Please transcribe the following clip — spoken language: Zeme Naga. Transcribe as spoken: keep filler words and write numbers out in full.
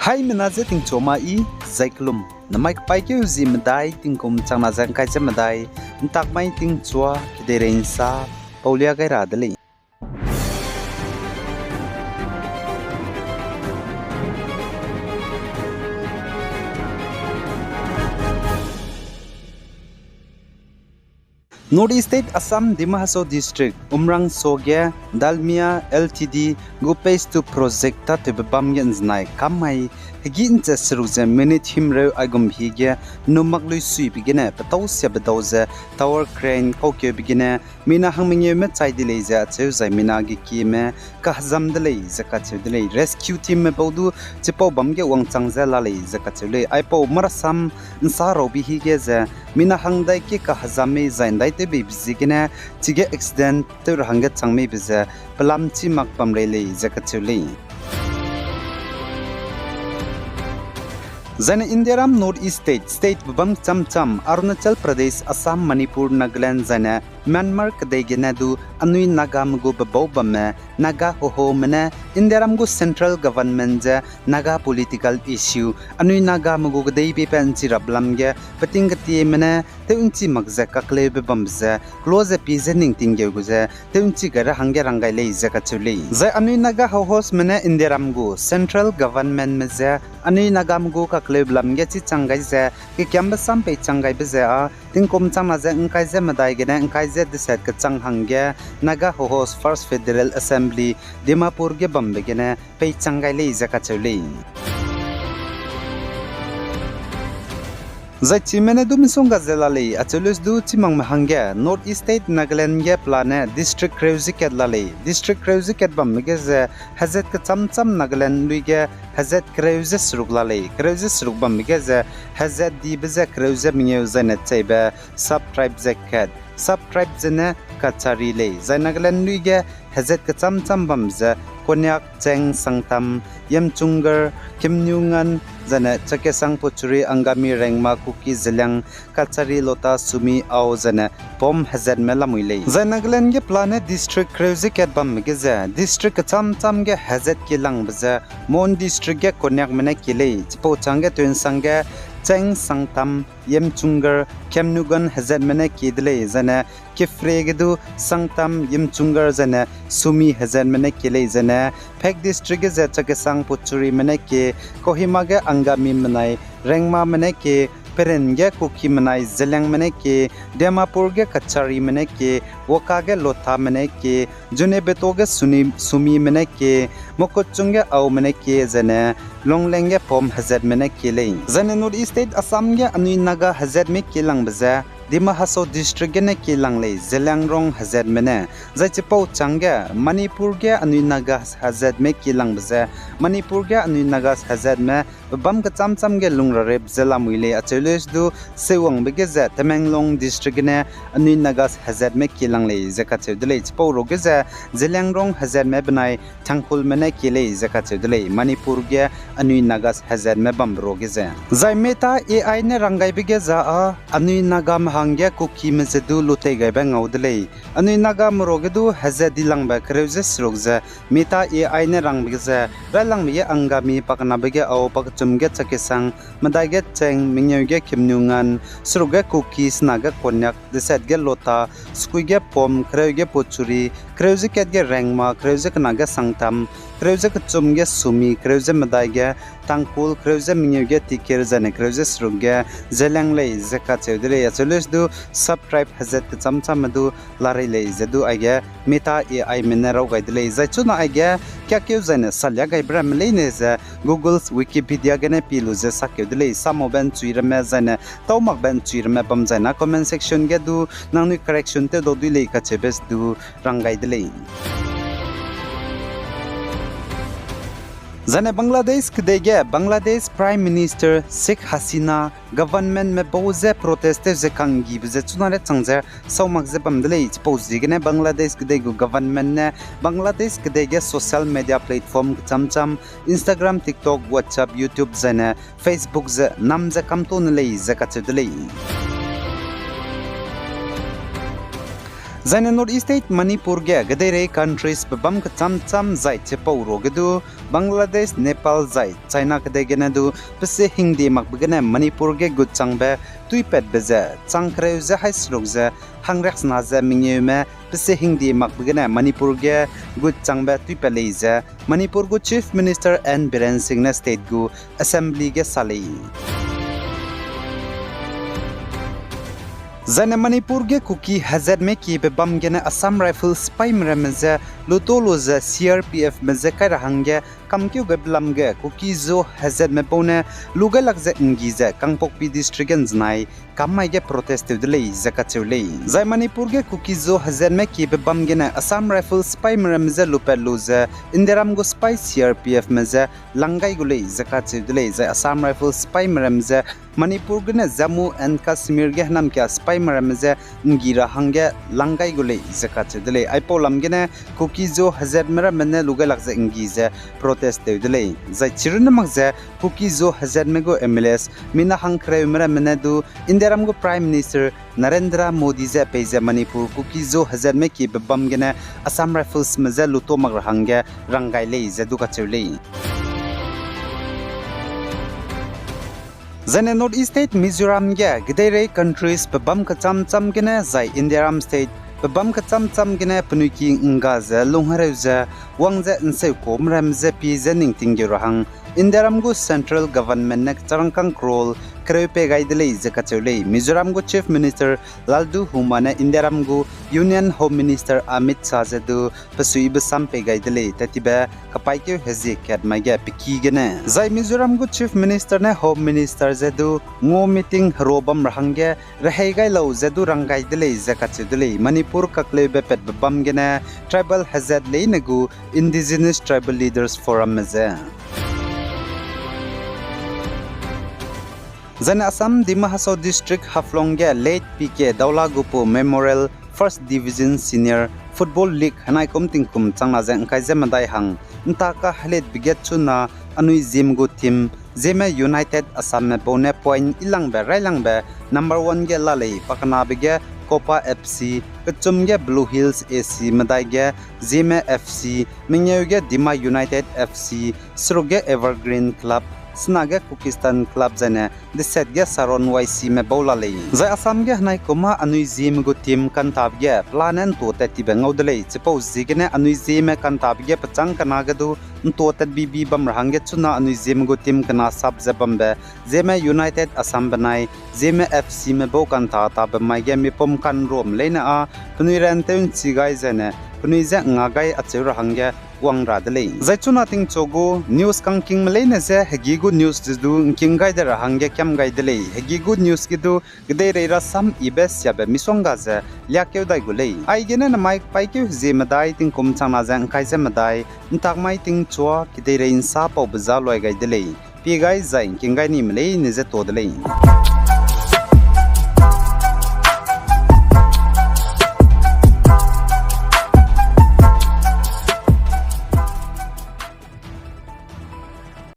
Haimena je tingchua ma i, zai kelum. Namai kepaîkeu zi medai, tingkum changna ze ngkai ze medai, ntak mai tingchua, kedeirei nsa, paulia gai ra de lei. North East State Assam Dima Hasao District, Umrangso ge Dalmia L T D gu phase two project tâtewbe bam ge nzenai kam mai, hegî nche seruk ze minute himreu aigum hi ge, num mak lui suibe gene, petâu siabe dau ze tower crane kaukeube gene, mina hang mengeume chai di lei ze acheu zai mina ge kieme, kahezam de lei ze kacheu de lei. Rescue teamme bau du chipau bam ge wangchang ze la lei ze kacheu lei. Aipau marasam nsa raube hi ge ze, mina hang dai ke kahezam mei zai ndaitewbeibe ziegene, chige accident tew ra hangge chang meibe ze, pelam chî mak bam rei lei ze kacheu lei. Zaine Indiaram North East State, state bebâm chamcham, Arunachal Pradesh, Assam, Manipur, Nagaland, zaine Myanmar kedei gene du anui Nagame gu bebau bamme, Naga Hohome ne Indiaram gu central government ze Naga political issue, anui Nagame gu kedei beibe nchi rap lam ge, peting ketieme ne, tew nchi mak ze kakleube bambe ze, kelo ze pie ze ning tinggeu gu ze, tew nchi gai ra hangge rang gai lei ze kacheu lei. Zai anui Naga Hohosme ne Indiaram gu central governmentme ze, anui Nagame gu kakleube lam ge chi chang gai ze, kekiambe sam pei chang gaibe ze â, tingkum changna ze ngkai ze medai gene ngkai ze deset kechang hangge, Naga Hohos First Federal Assembly, Dimapur ge bambe gene, pei chang gai lei ze kacheu lei. Zai chime ne du misongga ze la lei, acheu leuse du chimangme hangge, North East State Nagaland ge pelane district kereu ze kat la lei, district kereu ze kat bambe ge ze, hezat kecham cham Nagaland lui ge, hezat kereu ze seruk la lei, kereu ze seruk bambe ge ze, hezat dibe ze kereu ze mengeu zaine cheibe, sub-tribe ze kat, sub-tribe zene Kachari lei, zai Nagaland lui ge hezat kecham cham bam ze Konyak, Cheng, Sangtam, Yimchunger, Khiamniungan, zaine Chakhesang, Pochuri, Angami, Rengma, Kuki, Zeliang, Kachari, Lota, Sumi, Ao, zaine Phom hezatme lamui lei. Zai Nagaland ge pelane district kereu ze kat bambe ge ze, district kecham cham ge hezat kilangbe ze, Mon district ge Konyakme ne kie lei, chipau chângge Tuensang ge Cheng, Sangtam, Yimchunger, Khiamniungan hezatme ne kie de lei, zaine Kiphire ge du Sangtam, Yimchunger, zaine Sumi hezatme ne kie lei, zaine Phek district ge ze Chakhesang, Pochurime ne kie, Kohima ge Angami menai, Rengmame ne kie, Peren ge Kuki menai, Zeliangme ne kie, Dimapur ge Kacharime ne kie, Wokha ge Lothame ne kie, Zunheboto ge Suni-, Sumime ne kie, Mokokchung ge Aome ne kie, zaine Longleng ge Phom hezatme ne kie lei. Zaine North East State Assam ge anui Naga hezatme kielangbe ze, Dima Hasao District gene kielang lei, Zeliangrong hezatme ne. Zai chipau chângge, Manipur ge anui Naga hezatme kielangbe ze, Manipur ge anui Naga hezatme, pebâm kecham cham ge lung rarep ze lamui lei acheu leuse du, seuwangbe ge ze, Tamenglong District gene anui Naga hezatme kielang lei ze kacheu de lei, chipau ruage ze, Zeliangrong hezatme benai, Tangkhulme ne kie lei ze kacheu de lei, Manipur ge anui Naga hezatme bambe ruage ze. Zai Meta A I ne ranggaibe ge za â, anui Nagame hangge Kukime ze du lutei gaibe ngau de lei. Anui Nagame ruage du hezat dilangbe kereu ze seruk ze, Meta A I ne rangbe ge ze, railangbe ge Angami, pakenabe ge Ao, pakechum ge Chakhesang, medai ge Cheng, mengeu ge Khiamniungan, seruk ge Kuki, sena ge Konyak, deset ge Lotha, sekui ge Phom, kereu ge Pochuri, kereu ze kat ge Rengma, kereu ze kena ge Sangtam, kereu ze kechum ge Sumi, kereu ze medai ge Tangkhul, kereu ze mengeu ge Tikir, zaine kereu ze seruk ge Zeliang lei ze kacheu de lei, acheu leuse du sub-tribe hezat kecham chamme du larei lei ze du aige Meta A I me ne raw gai de lei. Zai chuna aige kiakeu zaine salia gaibe ramme leine ze Google, Wikipedia gene pie lu ze sakeu de lei. Samau ben chui ramme zaine tau mak ben chui ramme bam zaina comment section ge du nangnui correction tew dau dui lei kacheube du rang gai de lei. Zaine Bangladesh kedei ge Bangladesh Prime Minister Sheikh Hasina government me bau ze protest tew ze kanggibe ze chuna re chang ze sau mak ze bam de lei. Chipau ziegene Bangladesh kedei gu government ne Bangladesh kedei ge social media platform kecham cham, Instagram, TikTok, WhatsApp, YouTube zaine Facebook ze nam ze kamto ne lei ze kacheu de lei. Zaine North East State Manipur ge kedeirei countries pebâm kechâm châm zai chipau ruage du, Bangladesh, Nepal zai China kedei gene du, pese hingdie makbe gene Manipur ge gut changbe tuipatbe ze, chang kereu ze hai seruk ze, hangriaksena ze mengeume, pese hingdie makbe gene Manipur ge gut changbe tuipat lei ze, Manipur gu Chief Minister N Biren Singh ne state gu Assembly ge sa lei. Zaine Manipur ge Kuki hezatme kiebe bam gene Assam Rifles sipaime ramme ze luto lu ze C R P F me ze kai ra hangge kamkeu gaibe lam ge Kuki-Zo hezatme bau ne lu gailak ze nggi ze Kangpokpi District ge nzenai kam mai ge protest tew de lei ze kacheu lei. Zai Manipur ge Kuki-Zo hezatme kiebe bam gene Assam Rifles sipaime ramme ze lupat lu ze Indiaram gu sipai C R P F me ze lang gai gu lei ze kacheu de lei. Zai Assam Rifles sipaime ramme ze Manipur gene Jammu and Kashmir ge hênamkia sipaime ramme ze nggi ra hangge lang gai gu lei ze kacheu de lei. Aipau lam gene Kuki-Zo hezatme ramme ne lu gailak ze nggi ze protest tew de lei. Zai chirunne mak ze Kuki-Zo hezatme gu M L As mina hangkereume ramme ne du Indiaram gu Prime Minister Narendra Modi ze peize Manipur Kuki-Zo hezatme kiebe bam gene Assam Rifles me je luto mak ra hangge rang gai lei ze du kacheu lei. Zaine North East State Mizoram ge kedeirei countries pebâm kechâm châm gene zai Indiaram State pebâm kechâm châm gene penui ki ngga ze lunghereu ze wang ze nseukume ramme ze pie ze ning tinggeu ra hang Indiaram gu Central Government ne kecharangkâng crore kereu pei gai de lei ze kacheu lei. Mizoram gu Chief Minister Lalduhoma ne Indiaram gu Union Home Minister Amit Shah ze du pesuibe sam pei gai de lei, tat tibe kapaîkeu hezie kat mai ge pe ki gene. Zai Mizoram gu Chief Minister ne Home Minister ze du ngau meeting hero bam ra hangge rehei gai lau ze du rang gai de lei ze kacheu de lei. Manipur kakleube patbe bam gene tribal hezat leine gu Indigenous Tribal Leaders Forum me ze. Zaine Assam Dima Hasao District Haflong ge Late P K Daulagupu Memorial First Division Senior Football League henai kum tingkum changna ze ngkai ze medai hang nta kahelitbe ge chuna anui Zeme gu team Zeme United Assamme bau ne point ilangbe railangbe number one ge la lei. Pakenabe ge Copa F C, kechum ge Blue Hills A C, medai ge Zeme F C, mengeu ge Dima United F C, seruk ge Evergreen Club, sena ge Kukistan Club zaine deset ge Saron Y C me bau la lei. Zai Assam ge henai kuma anui Zeme gu team kantabe ge pelane ntuâ tat tibe ngau de lei. Chipau ziegene anui Zeme kantabe ge pechâng kena ge du ntuâ tat bibi bam ra hangge chuna anui Zeme gu team kena sap ze bambe Zeme United Assam benai Zeme F C me bau kanta tabe mai ge mipum kanruame leine â penui rantew nchi gai zaine penui je nga gai acheu ra hangge wang ra de lei. Zai chuna tingchu gu news kangkingme leine je hegî gu news ze du ngking gai de ra hangge kiam gai de lei. Hegî gu news ge du kedeirei rasam yibe siabe misongga ze liâkeu dai gu lei. Aigene nemai paîkeu hezie medai tingkum changna ze ngkai ze medai ntak mai tingchua kedeirei nsa paube za luai gai de lei. Pie gai zai ngking gai nime leine je tuâ de lei.